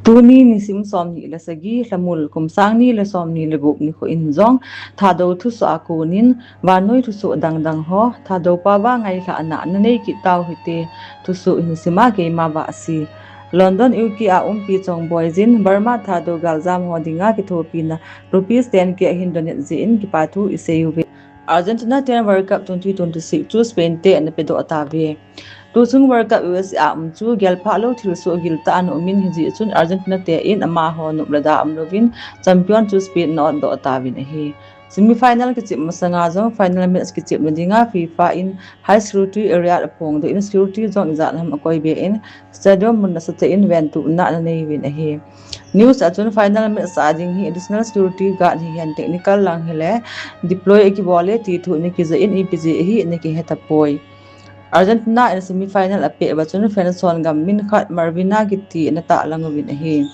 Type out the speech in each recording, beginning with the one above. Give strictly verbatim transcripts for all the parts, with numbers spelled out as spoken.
Tuni nisim somni le sagi, lhamul kum sangni le somni le gup nikho in jong Thadou thusoh a konin vannoi thusoh dangdang ho, Thadou pao va ngailhahna nanei kit tau hite. Thusoh hin sima keima Vahsi. London, U K a umpi Chongboi jin Burma Thadou galjam ho dinga kithopina rupees ten K ahin donate jeh in kipa thu isei uve. Argentina ten World Cup twenty twenty-six chu Spain te ana pedoh tauve. Tuchung World Cup U S A a um chu gelphah lou thilsoh giltah ana umin, hijeh chun Argentina te in amaho nop le da umlouvin champion chu Spain ana otdoh tauvin ahi. Semi final kichep masanga jong final match kichepna dinga FIFA in high security area aphongdoh in, security jong ijat ham akoibe in, stadium mun nasatah in ventuhna ana neiuvin ahi. News a chun final match a ding hi additional security guard hihen technical lang hile deploy akibol e ti thu ana kijah in, ipi jeh ahi ana kihe tapoi. Argentina in semi final apeh uva chun fans hon gam min khat Marvina kiti ana tahlang uvin ahi.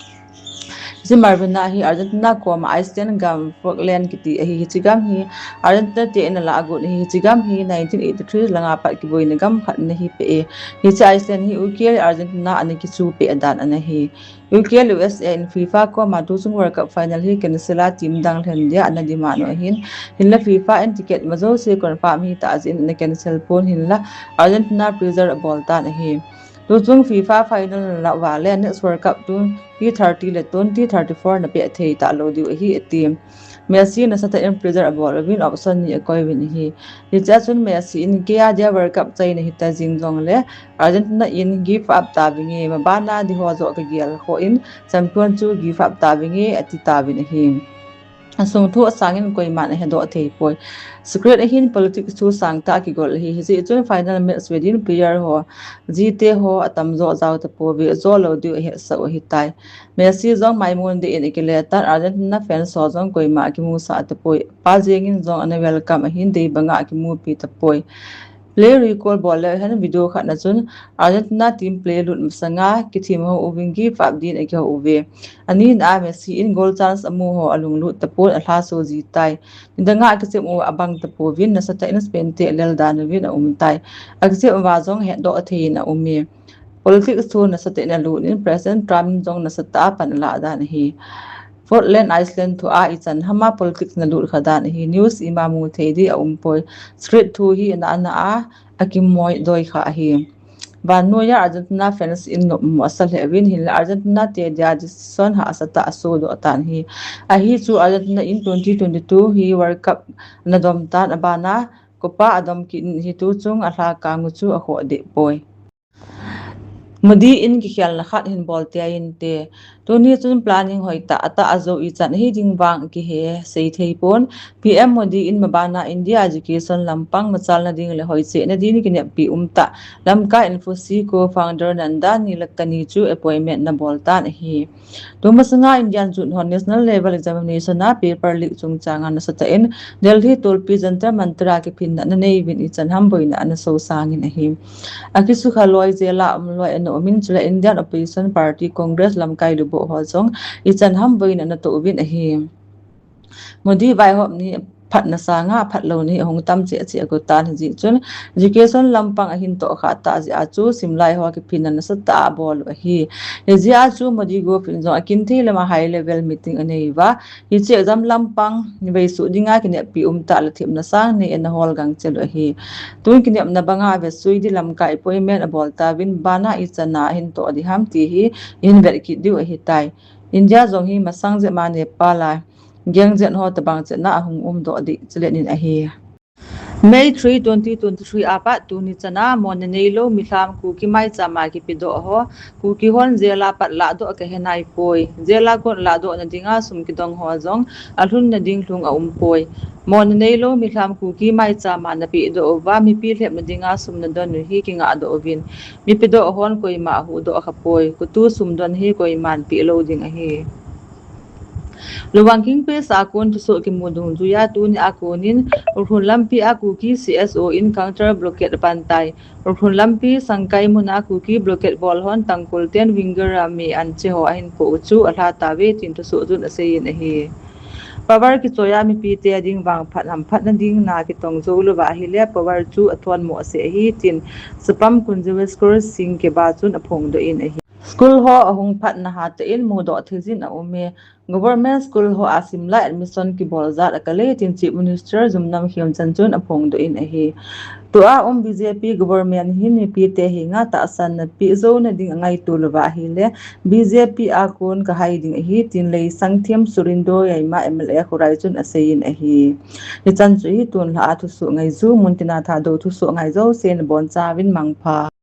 Hiche Marvina hi Argentina koma Iceland gam Falkland kiti ahi. Hiche gam hi Argentina te in alah agot ahi. Hiche gam hi nineteen eighty-three langa pat kiboina gam khat ana hipeh e. Hiche Iceland hi U K le Argentina ana kichupeh dan ana hi. U K le U S A in FIFA koma tuchung World Cup final hi cancel a team dang lhen dia ana demand u ahin. Hinla FIFA in ticket ma jouse confirm hitah jeh in ana cancel pon, hinla Argentina pressure abol tan ahi. Tuchung FIFA final ana lah uva le next World Cup twenty thirty le twenty thirty-four ana peh thei talou diu ahi ati. Messi nasatah in pressure abol uvin option ni akoi uvin ahi. Hichea chun Messi in kei a dia World Cup chaina hita jing jongle Argentina in give up tauvinge, mabana ding ho joh kagel khoh in champion chu give up tauvinge ati tauvin ahi. Asung thu asangin koiman ahedoh thei poi. Secret ahin politics thu sangtah a kigol ahi. Hijeh chun final match ve din player ho, jite ho atamjo jao tapouve, jo lou diu ahetsah u ahitai. Messi jong maimon deh in akile tan, Argentina fans ho jong koima akimusah tapoi. Pa jeng in jong ana welcome ahin dei banga akimupi tapoi. Play recall bol leu hen video khat na chun Argentina team play lut masanga kithim ho uvin give up din akihou uve. Anina Messi in goal chance amu ho alunglut tapon, alhaso jitai. Nidanga akichem u abang tapouvin nasatah in Spain te alel dan uvin aumtai. Akichem uva jong hetdoh thei in aume. Politics thu nasatah in alut in President Trump in jong nasatah a pan alah dan ahi. Portland, Iceland thu a ichan hama politics nalut kha dan ahi. News ima mu thei di aumpoi. Secret thu hi ana ana a akimoi doi kha ahi. Vannoiya Argentina fans in nopmo asa lheh uvin, hinla Argentina te dia decision hahsatah asodoh tan ahi. Ahi chu Argentina in twenty twenty-two hi World Cup ana dom tan, abana Copa adom kit in ahi, tuchung alhakang u chu akhoh deh poi. Modi in kikhelna khat hin bol tia inte. Tuni chun planning hoitah atah ajou ichan ahi ding vang kihe sei thei pon. P M Modi in mabana India education lampang machalna ding le hoichehna din kineppi umtah lamkai Infosys co-founder Nandan Nilekani chu appointment ana bol tan ahi. Tumasanga Indian youth hon national level examination a paper leak chungchanga nasatah in Delhi tolpi Jantar Mantar a kiphinna ana neiuvin ichan ham boina ana sosangin ahi. Akisukha loi, jail a um loi ana umin, chule Indian Opposition Party Congress lamkai luboh ho jong ichan ham boina ana toh uvin ahi. Modi vaihop ni phatna sanga phatlou ni ahung tam cheh cheh agot tan, hijeh chun education lampang ahin tohkhah tah jeh a chu simlai ho kiphinna nasatah a abol u ahi. Hijeh a chu Modi govt in jong akinthei lama high level meeting anei uva, hiche exam lampang veisoh dinga kineppi umtah le themna sang nei in ana hol gangchel u ahi. Tun kinepna banga vetsui di lamkai appointment abol tauvin, bana ichan a ahin toh ding ham ti hi ihin vet kit diu ahitai. India jong hi masang jep ma Nepal a gang jet ho tabang chetna ahung umdoh ding chilet in ahi. May three, twenty twenty-three a pat tuni chana monna neilou milham Kuki maicham a kipedoh ho, Kuki hon jail a pat lahdoh kahe naipoi. Jail a kon lahdohna dinga sum kidong ho jong alhunna ding lhung aumpoi. Monna neilou milham Kuki maicham a napedoh uva mipi lhepna dinga sum nadon u hi kingahdoh uvin, mipedoh hon koima ahuhdoh khapoi. Kutu sum don hi koiman pehlou ding ahi. Lubang Kingpei sakon thusoh kimu dungjuia tuni a konin Ukhrul lampi a Kuki C S O in counter blockade apantai. Ukhrul lampi Sangkai muna Kuki blockade bol hon Tangkhul ten Winger a mi anche ho ahin poh u chu alha tauve tin thusoh chun aseiyin ahi. Power kichoiya mipite ading vangphat hamphatna ding na kitong jou louva ahile power chu athon mohseh ahi tin Sapam Kunjaweskar Singh Keba chun aphongdoh in ahi. School ho ahung phatna hatah in mudoh theijin aume. Government school ho a simlai admission kibol jat akale tin Chief Minister Yumnam Khemchand chun aphongdoh in ahi. Tua um B J P government hin mipite henga tahsanna peh jouna ding angaito louva ahile, B J P a kon kahai ding ahi tin Leisangthem Surindo Yaima M L A Khurai chun aseiyin ahi. Hichan chu hi tunlhah a thusoh ngaiju, muntina Thadou thusoh ngai jouse nabonchauvin mangpha.